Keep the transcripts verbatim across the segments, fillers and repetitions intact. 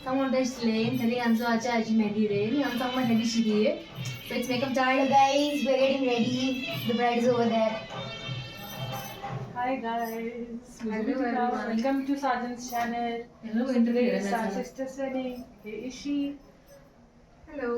ཚང་མ་བཀྲ་ཤིས་བདེ་ལེགས། དེ་རིང་ང་ཚོ་ཨ་ཅག་ཨ་ཅེ་མེ་ཧན་དི་རེད། ང་ཚང་མ་རེ་ཌི་བྱེད་ཀྱི་ཡོད། So it's makeup time. Hello guys, we're getting ready. The bride is over there. Hi guys. Hello everyone. Welcome to Sajan's channel. Hello, so today is our sister's wedding. Hey Ishi. Hello.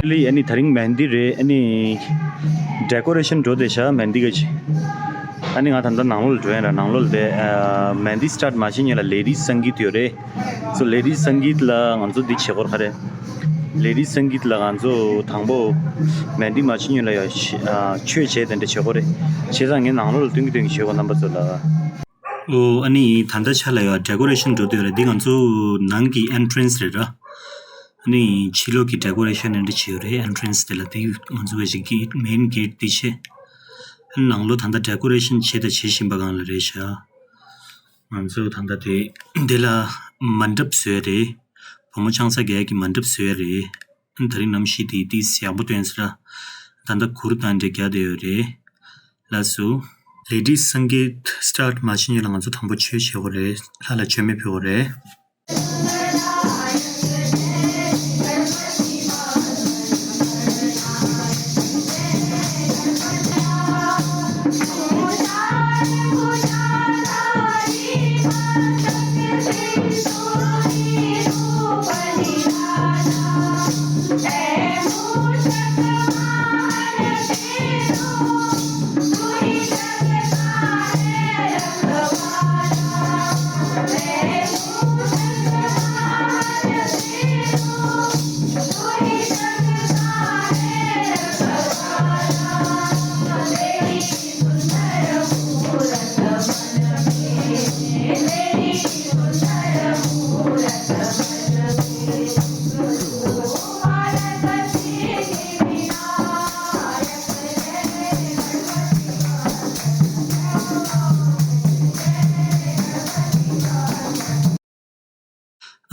ལི་ཨ་ནི་དེ་རིང་མེ་ཧན་དི་རེད། ཨ་ནི་ཌེ་ཀོ་རེ་ཤན་འགྲོ་བསྡད་ཤག་མེ་ཧན་དི་གི་ཅིག་ཨ་ནི་ང་ད་ལྟ་ནང་ལོགས་ལ་འགྲོ་ཡིན་ར། ནང་ལོགས་ལ་བསྡད། ཨ་མེ་ཧན་དི་སི་ཊར་ཊི་མ་བྱེད་སྔོན་ལ་ལེ་ཌིས་སང་གིད་ཡོད་རེད། སོ་ལེ་ཌིས་སང་གིད་ལ་ང་ཚོ་འདི་བྱེད་སྐོར་ག་རེ། ལེ་ཌིས་སང་གིད་ལ་ང་ཚོ་དང་པོ་མེ་ཧན་དི་མ་བྱེད་སྔོན་ལ་ཡ་ཤི་ཨ་ཆོས་བྱས་དེ་འདྲ་བྱེད་སྐོར་རེད། བྱས་ཙང་ངས་ནང་ལོགས་ལ་སྟོན་གི་སྟོན་གི་བྱེད་དགོས་རྣམ་པ་ཚོ་ལ། ཨོ་ཨ་ནི་ད་ལྟ་ཆ་ལ་ཡ་ཌེ་ཀོ་རེ་ཤན་འགྲོ་འདོད་རེད། འདི་ང་ཚོ་ནང་གི་ཨེན་ཊི་རན་སི་རེད་ར། ཨ་ནི་ཕྱི་ལོགས་ཀྱི་ཌེ་ཀོ་རེ་ཤན་འདི་འདྲ་བྱས་ཡོད་རེད། ཨེན་ཊི་རན་སི་དེ་ལ་དེ་ང་ཚོ་བའི་གི་མེན་གེ་ཊི་དེ་བྱས། ཨ་ནི་ནང་ལོགས་ད་ལྟ་ཌེ་ཀོ་རེ་ཤན་བྱས་དང་བྱེད་བཞིན་པ་སྒང་ལ་རེད་ཤག་ང་ཚོ་ད་ལྟ་དེ་འདི་ལ་མན་ཌབ་བཟོས་རེད། བུ་མོ་ཆང་ས་རྒྱག་གི་མན་ཌབ་བཟོས་རེད། ཨ་ནི་དེ་རིང་གནམ་གཤིས་དེ་ཏིས་ཡག་པོ་སྟོན་ཟེར། ད་ལྟ་གུར་དང་འདྲ་རྒྱག་བསྡད་ཡོད་རེད། ལགས་སོ། ལེ་ཌིས་སང་གིད་སི་ཊར་ཊི་མ་བྱེད་སྔོན་ལ་ང་ཚོ་དང་པོ་ཆོས་བྱེད་དགོས་རེད། ལྷ་ལ་མཆོད་མེ་ཕུལ་དགོས་རེད།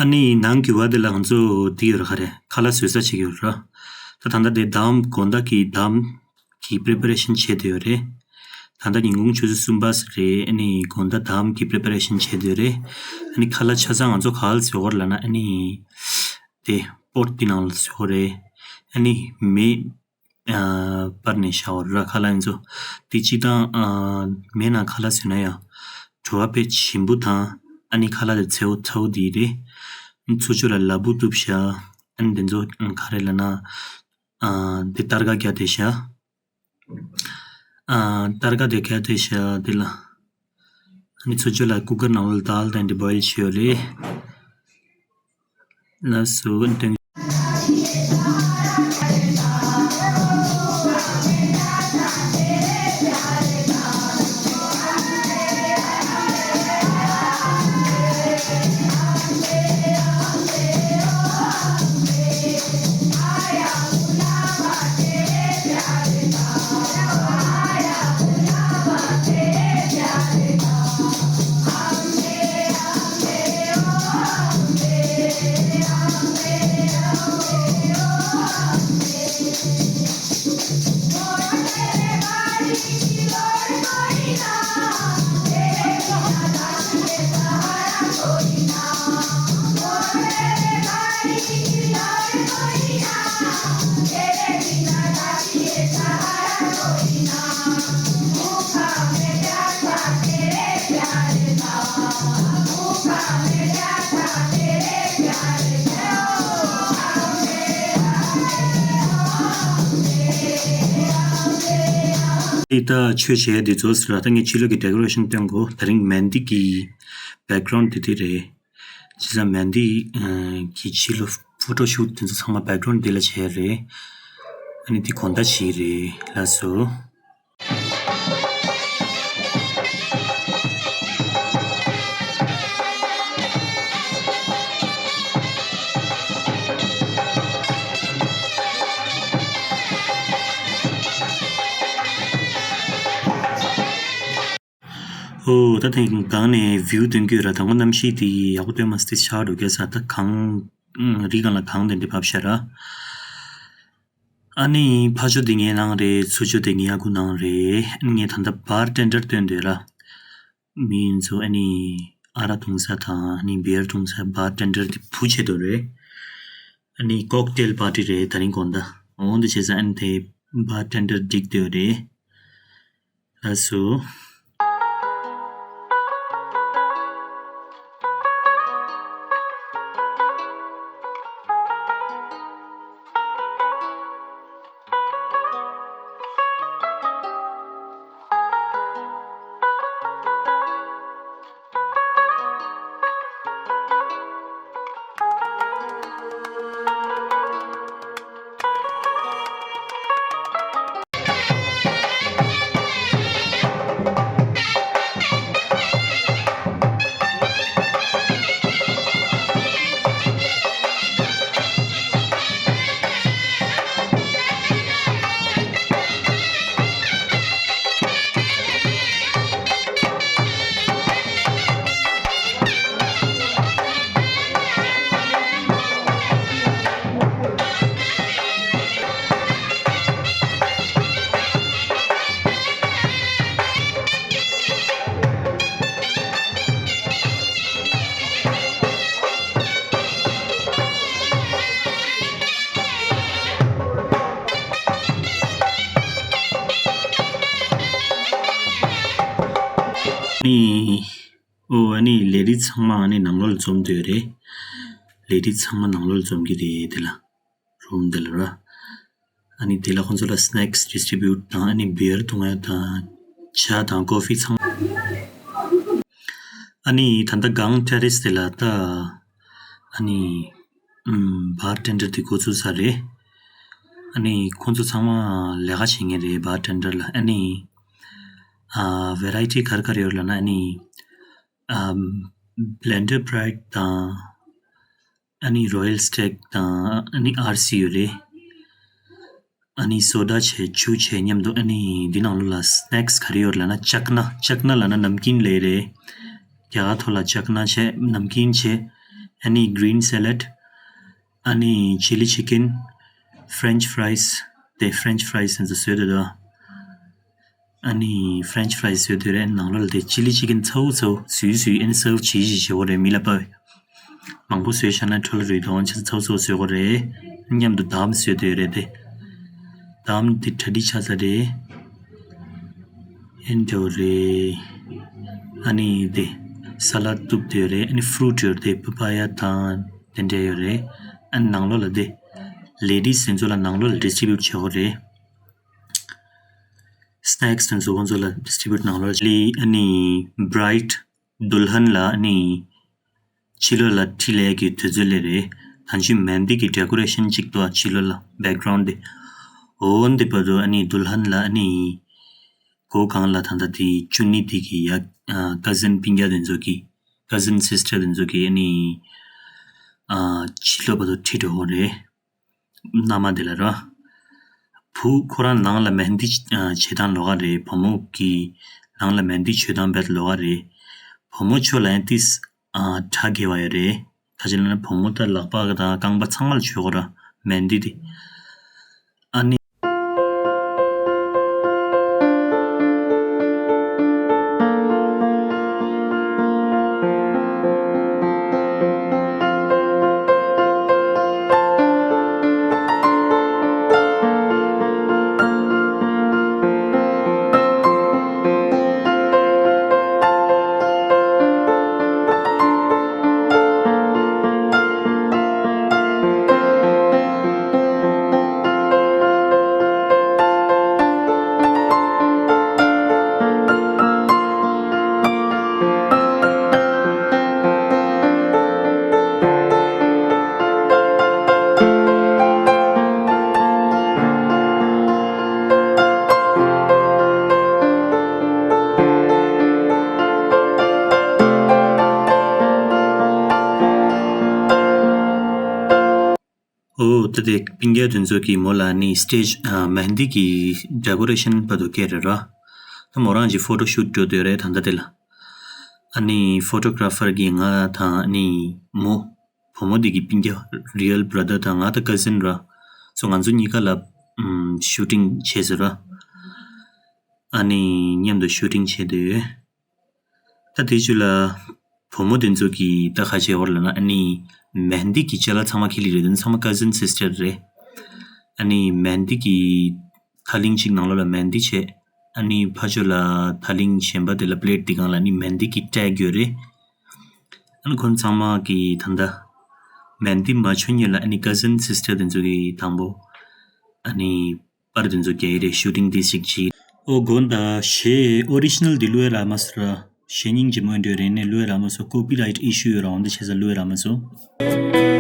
ཨ་ནི་ནང་གི་བར་དེ་ལ་ང་ཚོ་འདི་ཡོད་ར། ག་རེ། ཁ་ལག་བཟོ་ས་ཅིག་ཡོད་ར། ད་ད་ལྟ་དེ་དཱམ་དགོང་དག་གི་དཱམ་གྱི་པི་རི་པེ་རེ་ཤན་བྱས་བསྡད་ཡོད་རེད། ད་ལྟ་ཉིན་གུང་ཆུ་ཚོད་གསུམ་པ་ཙམ་རེད། ཨ་ནི་དགོང་དག་དཱམ་གྱི་པི་རི་པེ་རེ་ཤན་བྱས་བསྡད་ཡོད་རེད། ཨ་ནི་ཁ་ལག་ཆ་ཚང་ང་ཚོ་ག་ལ་བཟོ་དགོས་རེད་ལབ་ན། ཨ་ནི་དེ་པོཊ་དེ་ནང་ལ་བཟོ་དགོས་རེད། ཨ་ནི་མེ་ཨ་སྤར་ནས་བཞག་པ་ར། ཁ་ལག་ཡིན་ཚོ། དེ་སྤྱིར་བཏང་ཨ་མེ་ནང་ཁ་ལག་བཟོས་ན་ཡང་བྲོ་བ་དཔེ་ཞིམ་པོ་དང་། ཨ་ནི་ཁ་ལག་དེ་ཚ་བོ་ཚ་བོ་དེ་རེད། ཚོ་ཆུ་ལ་ལ་ཕུག་གཏུབ་བཞག་ཨ་ནི་དེ་ཚོ་ག་རེ་ལབ་ན། ཨ་དེ་སྟར་ཀ་བརྒྱབ་བསྡད་བཞག་ཨ་སྟར་ཀ་དེ་བརྒྱབ་བསྡད་བཞག་དེ་ལ། ཨ་ནི་ཚོ་ཆུ་ལ་ཀུ་ཀར་ནང་ལ་དཱལ་དང་དེ་བོའིལ་བྱས་ཡོད་རེད། ལགས་སོ། འདི་ད་ཆོས་བྱེད་ཡ་འདི་ཚོ་ཟེར་ལ། ད་ངས་ཕྱི་ལོགས་ཀྱི་ཌེ་ཀོ་རེ་ཤན་སྟོན་གོ། དེ་རིང་མེན་དི་གི་བེག་གྷ་རའུན་ཌི་འདི་འདི་རེད། བྱས་ཙང་མེན་དི་ཨ་གི་ཕྱི་ལོགས་ཕོ་ཊོ་ཤུཊ་དེ་ཚོ་ཚང་མ་བེག་གྷ་རའུན་ཌི་འདི་ལ་བྱས་རེད། ཨ་ནི་འདི་དགོང་དག་བྱས་རེད། ལགས་སོ། ཨོ་ད་ཐེངས་གང་ནས་བིའུ་སྟོན་གྱི་ཡོད་ར། དང་པོ་གནམ་གཤིས་དེ་ཡག་པོ་སྟོན་མ་སྟེ་ཆར་འགྲོ་གི་ས། ད་གངས་རི་སྒང་ལ་གངས་དེ་འདྲ་བབས་ཤག་ར། ཨ་ནི་ཕར་ཕྱོགས་དེ་ངའི་ནང་རེད། ཚུར་ཕྱོགས་དེ་ངའི་ཨ་ཁུ་ནང་རེད། ཨ་ནི་ངས་ད་ལྟ་བར་ཊེན་ཌར་སྟོན་བསྡད་ར། མི་ཡིན་ཚོ་ཨ་ནི་ཨ་རག་འཐུང་ས་དང་ཨ་ནི་བི་ཡར་འཐུང་ས། བར་ཊེན་ཌར་དེ་བུ་བྱེད་དོ་རེད། ཨ་ནི་ཀོག་ཊེལ་པར་ཊི་རེད་ད་རིང་དགོང་དག་འོང་དུ་བྱས་ཙང་ཨ་ནི་དེ་བར་ཊེན་ཌར་འགྲིག་བསྡད་ཡོད་རེད། ལགས་སོ། ནི། ཨོ་ཨ་ནི་ལས་རིགས་ཚང་མ་ཨ་ནི་ནང་ལོགས་ལ་འཛོམས་བསྡད་ཡོད་རེད། ལས་རིགས་ཚང་མ་ནང་ལོགས་ལ་འཛོམས་ཀྱི་རེད་དེ་ལ། རུམ་དེ་ལ་ར། ཨ་ནི་དེ་ལ་ཁོང་ཚོ་ལ་སི་ནེག་སི་ཌི་སི་ཊི་རི་བིའུ་ཊི་དང་ཨ་ནི་བི་ཡར་འཐུང་ཡ་དང་ཇ་དང་ཀོ་ཕི་ཚང་མ། ཨ་ནི་ད་ལྟ་གངས་ཊེ་རེ་སི་དེ་ལ་ད་ཨ་ནི་ཨམ་བར་ཊེན་ཌར་དེ་འགོ་ཚུགས་ཚར་རེད། ཨ་ནི་ཁོང་ཚོ་ཚང་མ་ལས་ཀ་བྱེད་མཁན་རེད། བར་ཊེན་ཌར་ལ་ཨ་ནི་ཨ་བེ་རའི་ཊི་ག་རེ་ག་རེ་ཡོད་ལབ་ན་ཨ་ནི་ཨམ་བྷི་ལེན་ཌར་བྷི་རའིཊ་དང་ཨ་ནི་རོ་ཡལ་སི་ཊེག་དང་ཨ་ནི་ཨར་སི་ཡོད་རེད། ཨ་ནི་སོ་ཌ་བྱས་ཇུ་བྱས་མཉམ་དུ། ཨ་ནི་འདི་ནང་ལོགས་ལ་སི་ནེག་སི་ག་རེ་ཡོད་ལབ་ན་ཅག་ན། ཅག་ན་ལབ་ན་ནམ་ཀིན་ལབ་རེད། རྒྱ་གར་ཐོག་ལ་ཅག་ན་བྱས་ནམ་ཀིན་བྱས། ཨ་ནི་གི་རིན་སེ་ལད། ཨ་ནི་ཅི་ལི་ཅི་ཀིན། ཕ་རེན་ཆི་ཕ་རའི་སི། དེ་ཕ་རེན་ཆི་ཕ་རའི་སི་དེ་ཚོ་བཟོས་འདུག་ད། ཨ་ནི་ཕ་རེན་ཆི་ཕ་རའི་སི་བཟོས་དུས་རེད། ནང་ལོགས་ལ་དེ་ཅི་ལི་ཅི་ཀིན་ཚ་བོ་ཚ་བོ་བཟོས་བཟོས་ཨ་ནི་སར་བ་བྱེད་བྱེད་བྱེད་དགོས་རེད། མི་ལ་ཕར་མང་པོ་བཟོས་བཞག་ན་འཕྲོ་བརླག་འགྲོ་གི་རེད། ད་ཚ་བོ་ཚ་བོ་བཟོས་དགོས་རེད། མཉམ་དུ་དཱལ་བཟོས་དུས་རེད་དེ། དཱལ་དེ་གྲ་སྒྲིག་ཆགས་ཚར་རེད། ཨེ་འདྲ་བོ་རེད། ཨ་ནི་དེ་ས་ལད་གཏུབ་དུས་རེད། ཨ་ནི་ཕ་རུ་ཊི་ཡོད་རེད། པ་པ་ཡ་དང་དེ་འདྲ་ཡོད་རེད། ཨ་ནི་ནང་ལོགས་ལ་དེ་ལེ་ཌིས་དེ་ཚོ་ལ་ནང་ལོགས་ལ་ཌི་སི་ཊི་རི་བིའུ་ཊི་བྱེད་དགོས་རེད། སི་ནེག་སི་དེ་ཚོ་ཁོང་ཚོ་ལ་ཌི་སི་ཊི་རི་བིའུ་ཊི་ནང་ལོགས་ལ། ཨ་ནི་བྷི་རའིཊ་དུལ་ཧན་ལ་ཨ་ནི་ཕྱི་ལོགས་ལ་ཁྲིད་ལས་ཀྱི་དུས་ཚོད་སླེབས་རེད། ད་ཅི་མེན་དི་གི་ཌེ་ཀོ་རེ་ཤན་ཅིག་འདུག་ཨ། ཕྱི་ལོགས་ལ་བེག་གྷ་རའུན་ཌི་དེ། འོ་འདི་བར་དུ་ཨ་ནི་དུལ་ཧན་ལ་ཨ་ནི་སྒོ་སྒང་ལ་ད་ལྟ་དེ་ཅུ་ནི་དེ་གི་ཡ་ཀ་ཟིན་སྤུན་ཀྱག་དེ་ཚོ་གི་ཀ་ཟིན་སི་སི་ཊར་དེ་ཚོ་གི་ཨ་ནི་ཨ་ཕྱི་ལོགས་བར་དུ་ཁྲིད་འགྲོ་གི་རེད། མནའ་མ་དེ་ལ་ར། བུ་ཁོ་རང་ནང་ལ་མེན་དི་བྱེད་སྟངས་ལོགས་ཀ་རེད། བུ་མོ་གི་ནང་ལ་མེན་དི་བྱེད་སྟངས་རྦད་ལོགས་ཀ་རེད། བུ་མོ་ཚོ་ལ་ཡང་ཏིས་ཨ་གྲ་རྒྱས་པ་ཡོད་རེད། ད་ཅི་ལབ་ན་བུ་མོ་ད་ལག་པ་དང་རྐང་པ་ཚང་མ་ལ་བྱེད་དགོས་ར་མེན་དི་དེ། ཨ་ནི། ཨོ་ད་དེ་སྤུན་ཀྱག་དེ་ཚོ་གིས་མོ་ལ་ནི་སི་ཊེ་ཇི་ཨ་མེན་དི་གི་ཌེ་ཀོ་རེ་ཤན་བར་དུ་བསྐྱལ་རེད་ར། ད་མོ་རང་གི་ཕོ་ཊོ་ཤུ་ཊི་འགྲོ་འདོད་རེད་ད་ལྟ་དེ་ལ། ཨ་ནི་ཕོ་ཊོ་གྷ་ར་ཕར་གི་ང་དང་ཨ་ནི་མོ། བུ་མོ་དེ་གི་སྤུན་ཀྱག་རི་ཡལ་བྷ་ར་དར་དང་ང་དང་ཀ་ཟིན་ར། སོ་ང་ཚོ་གཉིས་ཀ་ལ་ཨམ་ཤུ་ཊིང་བྱས་ཟེར་ར། ཨ་ནི་མཉམ་དུ་ཤུ་ཊིང་བྱས་ཏེ་ཡོད། ད་དེ་ཚོ་ལ་བུ་མོ་དེ་ཚོ་གི་ད་ག་རེ་བྱས་ཡོད་ལབ་ན། ཨ་ནི་མེ་ཧན་དི་གི་ཅ་ལག་ཚང་མ་ཁྱེར་སླེབས་རེད། དེ་ཚང་མ་ཀ་ཟིན་སིས་ཊར་རེད། ཨ་ནི་མེ་ཧན་དི་གི་ཐག་རིང་གཅིག་ནང་ལོགས་ལ་མེ་ཧན་དི་བྱས། ཨ་ནི་ཕར་ཕྱོགས་ལ་ཐག་རིང་གཞན་པ་དེ་ལ་པི་ལེ་ཊི་དེ་སྒང་ལ་ཨ་ནི་མེ་ཧན་དི་གི་ཊེག་ཡོད་རེད། ཨ་ནི་ཁོང་ཚང་མ་གི་ད་ལྟ་མེ་ཧན་དི་མ་བྱུང་སྔོན་ལ་ཨ་ནི་ཀ་ཟིན་སིས་ཊར་དེ་ཚོ་གི་དང་པོ་ཨ་ནི་པར་དེ་ཚོ་རྒྱག་ཡི་རེད། ཤུ་ཊིང་དེ་ཞིག་བྱས། ཨོ་དགོངས་དག་གཞས་ཨོ་རི་ཇི་ནལ་དེ་བླུགས་ཡ་རག་མ་སོང་ར། གཞས་སྙིང་རྗེ་མོ་འདྲ་རེད་ནས་བླུགས་ཡ་རག་མ་སོང་། ཀོ་པི་རའིཊ་ཨི་ཤུ་ཡོད་ར། འོ་འདི་བྱས་ཙང་བླུགས་ཡ་རག་མ་སོང་།